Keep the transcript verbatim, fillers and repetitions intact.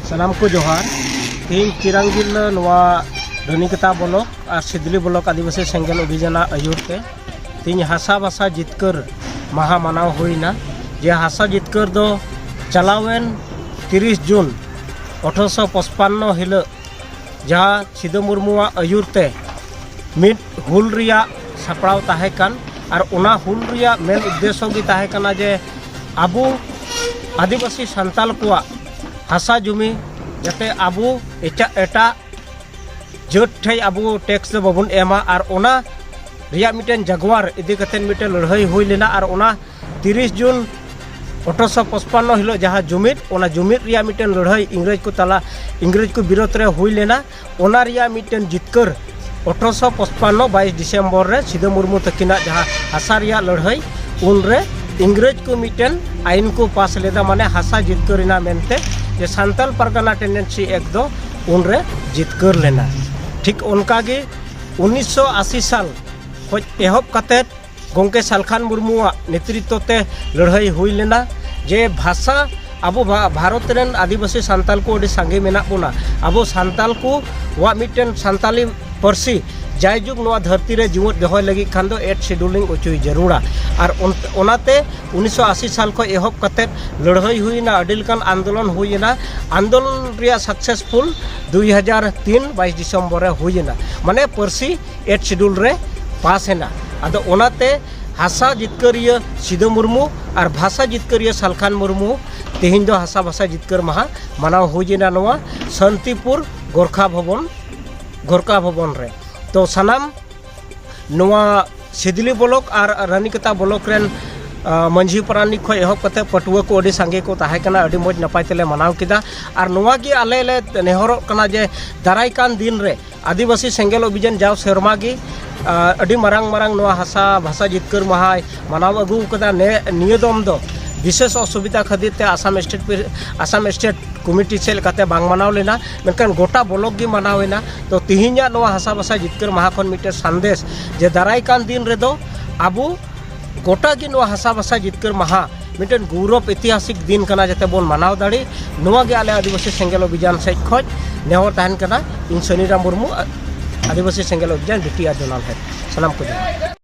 ᱥᱟᱱᱟᱢ ᱠᱚ ᱡᱚᱦᱟᱨ᱾ ᱛᱮᱦᱮᱧ ᱪᱤᱨᱟᱝᱜᱤᱞ ᱱᱚᱣᱟ ᱨᱟᱱᱤᱠᱮᱛᱟ ᱵᱞᱚᱠ ᱟᱨ ᱥᱤᱫᱽᱞᱤ ᱵᱞᱚᱠ ᱟᱹᱫᱤᱵᱟᱹᱥᱤ ᱥᱮᱸᱜᱮᱞ ᱚᱵᱷᱤᱡᱟᱱᱟᱜ ᱟᱹᱭᱩᱨ ᱛᱮ ᱛᱮᱦᱮᱧ ᱦᱟᱥᱟ ᱵᱷᱟᱥᱟ ᱡᱤᱛᱠᱟᱹᱨ ᱢᱟᱦᱟ ᱢᱟᱱᱟᱣ ᱦᱩᱭᱱᱟ᱾ ᱡᱮ ᱦᱟᱥᱟ ᱡᱤᱛᱠᱟᱹᱨ ᱫᱚ ᱪᱟᱞᱟᱣᱮᱱ ᱛᱤᱨᱤᱥ ᱡᱩᱱ ᱟᱴᱷᱨᱚᱥᱚ ᱯᱚᱪᱯᱟᱱᱱᱚ ᱦᱤᱞᱳᱜ ᱡᱟᱦᱟᱸ ᱥᱤᱫᱩ ᱢᱩᱨᱢᱩᱣᱟᱜ ᱟᱹᱭᱩᱨ ᱛᱮ ᱢᱤᱫ ᱦᱩᱞ ᱨᱮᱭᱟᱜ ᱥᱟᱯᱲᱟᱣ ᱛᱟᱦᱮᱸ ᱠᱟᱱ, ᱟᱨ ᱚᱱᱟ ᱦᱩᱞ ᱨᱮᱭᱟᱜ ᱢᱮᱱ ᱩᱫᱽᱫᱮᱥᱥᱚ ᱜᱮ ᱛᱟᱦᱮᱸ ᱠᱟᱱᱟ ᱡᱮ ᱟᱵᱚ ᱟᱹᱫᱤᱵᱟᱹᱥᱤ ᱥᱟᱱᱛᱟᱞ ᱠᱚᱣᱟᱜ ᱦᱟᱥᱟ ᱡᱩᱢᱤ ᱡᱟᱛᱮ ᱟᱵᱚ ᱮᱴᱟᱜ ᱮᱴᱟᱜ ᱡᱟᱹᱛ ᱴᱷᱮᱡ ᱟᱵᱚ ᱴᱮᱠᱥ ᱫᱚ ᱵᱟᱵᱚᱱ ᱮᱢᱟ, ᱟᱨ ᱚᱱᱟ ᱨᱮᱭᱟᱜ ᱢᱤᱫᱴᱮᱱ ᱡᱟᱜᱽᱣᱟᱨ ᱤᱫᱤ ᱠᱟᱛᱮᱫ ᱢᱤᱫᱴᱮᱱ ᱞᱟᱹᱲᱦᱟᱹᱭ ᱦᱩᱭ ᱞᱮᱱᱟ᱾ ᱟᱨ ᱚᱱᱟ ᱛᱤᱨᱤᱥ ᱡᱩᱱ ᱟᱴᱷᱨᱚᱥᱚ ᱯᱚᱪᱯᱟᱱᱱᱚ ᱦᱤᱞᱳᱜ ᱡᱟᱦᱟᱸ ᱡᱩᱢᱤᱫ, ᱚᱱᱟ ᱡᱩᱢᱤᱫ ᱨᱮᱭᱟᱜ ᱢᱤᱫᱴᱮᱱ ᱞᱟᱹᱲᱦᱟᱹᱭ ᱤᱝᱨᱮᱡᱽ ᱠᱚ ᱛᱟᱞᱟ, ᱤᱝᱨᱮᱡᱽ ᱠᱚ ᱵᱤᱨᱳᱫᱷ ᱨᱮ ᱦᱩᱭ ᱞᱮᱱᱟ᱾ ᱚᱱᱟ ᱨᱮᱭᱟᱜ ᱢᱤᱫᱴᱮᱱ ᱡᱤᱛᱠᱟᱹᱨ ᱟᱴᱷᱨᱚᱥᱚ ᱯᱚᱪᱯᱟᱱᱱᱚ ᱵᱟᱭᱤᱥ ᱰᱤᱥᱮᱢᱵᱚᱨ ᱨᱮ ᱥᱤᱫᱩ ᱢᱩᱨᱢᱩ ᱛᱟᱹᱠᱤᱱᱟᱜ ᱡᱟᱦᱟᱸ ᱦᱟᱥᱟ ᱨᱮᱭᱟᱜ ᱞᱟᱹᱲᱦᱟᱹᱭ, ᱩᱱᱨᱮ ᱤᱝᱨᱮᱡᱽ ᱠᱚ ᱢᱤᱫᱴᱮᱱ ᱟᱭᱤᱱ ᱠᱚ ᱯᱟᱥ ᱞᱮᱫᱟ, ᱢᱟᱱᱮ ᱦᱟᱥᱟ ᱡᱤᱛᱠᱟᱹᱨ ᱮᱱᱟ ᱢᱮᱱᱛᱮ, ᱡᱮ ᱥᱟᱱᱛᱟᱞ ᱯᱟᱨᱜᱟᱱᱟ ᱴᱮᱱᱰᱮᱱᱥᱤ ᱮᱠᱴ ᱫᱚ ᱩᱱᱨᱮ ᱡᱤᱛᱠᱟᱹᱨ ᱞᱮᱱᱟ᱾ ᱴᱷᱤᱠ ᱚᱱᱠᱟᱜᱮ ᱩᱱᱤᱥᱥᱚ ᱟᱥᱤ ᱥᱟᱞ ᱠᱷᱚᱱ ᱮᱦᱚᱵ ᱠᱟᱛᱮᱫ ᱜᱚᱢᱠᱮ ᱥᱟᱞᱠᱷᱟᱱ ᱢᱩᱨᱢᱩᱣᱟᱜ ᱱᱮᱛᱨᱤᱛᱵ ᱛᱮ ᱞᱟᱹᱲᱦᱟᱹᱭ ᱦᱩᱭ ᱞᱮᱱᱟ, ᱡᱮ ᱵᱷᱟᱥᱟ ᱟᱵᱚ ᱵᱷᱟ-, ᱵᱷᱟᱨᱚᱛ ᱨᱮᱱ ᱟᱹᱫᱤᱵᱟᱹᱥᱤ ᱥᱟᱱᱛᱟᱞ ᱠᱚ ᱟᱹᱰᱤ ᱥᱟᱸᱜᱮ ᱢᱮᱱᱟᱜ ᱵᱚᱱᱟ, ᱟᱵᱚ ᱥᱟᱱᱛᱟᱞ ᱠᱚᱣᱟᱜ ᱢᱤᱫᱴᱮᱱ ᱥᱟᱱᱛᱟᱞᱤ ᱯᱟᱹᱨᱥᱤ ᱡᱟᱭᱡᱩᱜᱽ ᱱᱚᱣᱟ ᱫᱷᱟᱹᱨᱛᱤ ᱨᱮ ᱡᱤᱣᱮᱫ ᱫᱚᱦᱚᱭ ᱞᱟᱹᱜᱤᱫ ᱠᱷᱟᱱ ᱫᱚ ᱮᱭᱤᱴ ᱥᱤᱰᱩᱞᱤᱝ ᱚᱪᱚᱭ ᱡᱟᱹᱨᱩᱲᱟ᱾ ᱟᱨ ᱚᱱ-, ᱚᱱᱟᱛᱮ ᱩᱱᱤᱥᱥᱚ ᱟᱥᱤ ᱥᱟᱞ ᱠᱷᱚᱱ ᱮᱦᱚᱵ ᱠᱟᱛᱮᱫ ᱞᱟᱹᱲᱦᱟᱹᱭ ᱦᱩᱭᱮᱱᱟ, ᱟᱹᱰᱤ ᱞᱮᱠᱟᱱ ᱟᱱᱫᱳᱞᱚᱱ ᱦᱩᱭᱮᱱᱟ᱾ ᱟᱱᱫᱳᱞᱚᱱ ᱨᱮᱭᱟᱜ ᱥᱟᱠᱥᱮᱥᱯᱷᱩᱞ ᱫᱩᱭ ᱦᱟᱡᱟᱨ ᱛᱤᱱ ᱵᱟᱭᱤᱥ ᱰᱤᱥᱮᱢᱵᱚᱨ ᱨᱮ ᱦᱩᱭᱮᱱᱟ, ᱢᱟᱱᱮ ᱯᱟᱹᱨᱥᱤ ᱮᱭᱤᱴ ᱥᱤᱰᱩᱞ ᱨᱮ ᱯᱟᱥ ᱮᱱᱟ᱾ ᱟᱫᱚ ᱚᱱᱟᱛᱮ ᱦᱟᱥᱟ ᱡᱤᱛᱠᱟᱹᱨᱤᱭᱟᱹ ᱥᱤᱫᱩ ᱢᱩᱨᱢᱩ ᱟᱨ ᱵᱷᱟᱥᱟ ᱡᱤᱛᱠᱟᱹᱨᱤᱭᱟᱹ ᱥᱟᱞᱠᱷᱟᱱ ᱢᱩᱨᱢᱩ ᱛᱮᱦᱮᱧ ᱫᱚ ᱦᱟᱥᱟ ᱵᱷᱟᱥᱟ ᱡᱤᱛᱠᱟᱹᱨ ᱢᱟᱦᱟ ᱢᱟᱱᱟᱣ ᱦᱩᱭ ᱮᱱᱟ ᱱᱚᱣᱟ ᱥᱟᱱᱛᱤᱯᱩᱨ ᱜᱳᱨᱠᱷᱟ ᱵᱷᱚᱵᱚᱱ, ᱜᱳᱨᱠᱷᱟ ᱵᱷᱚᱵᱚᱱ ᱨᱮ᱾ ᱛᱚ ᱥᱟᱱᱟᱢ ᱱᱚᱣᱟ ᱥᱤᱫᱽᱞᱤ ᱵᱞᱚᱠ ᱟᱨ ᱨᱟᱱᱤᱠᱮᱛᱟ ᱵᱞᱚᱠ ᱨᱮᱱ, ᱟ, ᱢᱟᱹᱡᱷᱤ ᱯᱟᱨᱟᱱᱤᱠ ᱠᱷᱚᱱ ᱮᱦᱚᱵ ᱠᱟᱛᱮ ᱯᱟᱹᱴᱷᱩᱣᱟᱹ ᱠᱚ ᱟᱹᱰᱤ ᱥᱟᱸᱜᱮ ᱠᱚ ᱛᱟᱦᱮᱸ ᱠᱟᱱᱟ, ᱟᱹᱰᱤ ᱢᱚᱡᱽ ᱱᱟᱯᱟᱭ ᱛᱮᱞᱮ ᱢᱟᱱᱟᱣ ᱠᱮᱫᱟ᱾ ᱟᱨ ᱱᱚᱣᱟ ᱜᱮ ᱟᱞᱮ ᱞᱮ ᱱᱮᱦᱚᱨᱚᱜ ᱠᱟᱱᱟ ᱡᱮ ᱫᱟᱨᱟᱭ ᱠᱟᱱ ᱫᱤᱱ ᱨᱮ ᱟᱹᱫᱤᱵᱟᱹᱥᱤ ᱥᱮᱸᱜᱮᱞ ᱚᱵᱷᱤᱡᱟᱱ ᱡᱟᱣ ᱥᱮᱨᱢᱟ ᱜᱮ, ᱟ, ᱟᱹᱰᱤ ᱢᱟᱨᱟᱝ ᱢᱟᱨᱟᱝ ᱱᱚᱣᱟ ᱦᱟᱥᱟ ᱵᱷᱟᱥᱟ ᱡᱤᱛᱠᱟᱹᱨ ᱢᱟᱦᱟᱭ ᱢᱟᱱᱟᱣ ᱟᱹᱜᱩ ᱟᱠᱟᱫᱟ᱾ ᱱᱮ-, ᱱᱤᱭᱟᱹ ᱫᱚᱢ ᱫᱚ ᱵᱤᱥᱮᱥ ᱚᱥᱩᱵᱤᱫᱷᱟ ᱠᱷᱟᱹᱛᱤᱨ ᱛᱮ Assam state P-, Assam state committee ᱥᱮᱫ ᱞᱮᱠᱟᱛᱮ ᱵᱟᱝ ᱢᱟᱱᱟᱣ ᱞᱮᱱᱟ, ᱢᱮᱱᱠᱷᱟᱱ ᱜᱚᱴᱟ ᱵᱞᱚᱠ ᱜᱮ ᱢᱟᱱᱟᱣ ᱮᱱᱟ᱾ ᱛᱚ ᱛᱤᱦᱤᱧᱟᱜ ᱱᱚᱣᱟ ᱦᱟᱥᱟ ᱵᱷᱟᱥᱟ ᱡᱤᱛᱠᱟᱹᱨ ᱢᱟᱦᱟ ᱠᱷᱚᱱ ᱢᱤᱫᱴᱮᱱ ᱥᱟᱸᱫᱮᱥ ᱡᱮ ᱫᱟᱨᱟᱭ ᱠᱟᱱ ᱫᱤᱱ ᱨᱮᱫᱚ ᱟᱵᱚ ᱜᱚᱴᱟ ᱜᱮ ᱱᱚᱣᱟ ᱦᱟᱥᱟ ᱵᱷᱟᱥᱟ ᱡᱤᱛᱠᱟᱹᱨ ᱢᱟᱦᱟ ᱢᱤᱫᱴᱮᱱ ᱜᱚᱨᱚᱵᱽ ᱤᱛᱤᱦᱟᱥᱤᱠ ᱫᱤᱱ ᱠᱟᱱᱟ, ᱡᱟᱛᱮ ᱵᱚᱱ ᱢᱟᱱᱟᱣ ᱫᱟᱲᱮ᱾ ᱱᱚᱣᱟ ᱜᱮ ᱟᱞᱮ ᱟᱹᱫᱤᱵᱟᱹᱥᱤ ᱥᱮᱸᱜᱮᱞ ᱚᱵᱷᱤᱡᱟᱱ ᱥᱮᱫ ᱠᱷᱚᱱ ᱱᱮᱦᱚᱨ ᱛᱟᱦᱮᱱ ᱠᱟᱱᱟ᱾ ᱤᱧ ᱥᱚᱱᱤᱨᱟᱢ ᱢᱩᱨᱢᱩ, ᱟᱹᱫᱤᱵᱟᱹᱥᱤ ᱥᱮᱸᱜᱮᱞ ᱚᱵᱷᱤᱡᱟᱱ, ᱵᱤᱴᱤ ᱟᱨ ᱡᱚᱱᱟᱞ ᱦᱮᱰ, ᱥᱟᱱᱟᱢ ᱠᱚ ᱡᱚᱦᱟᱨ᱾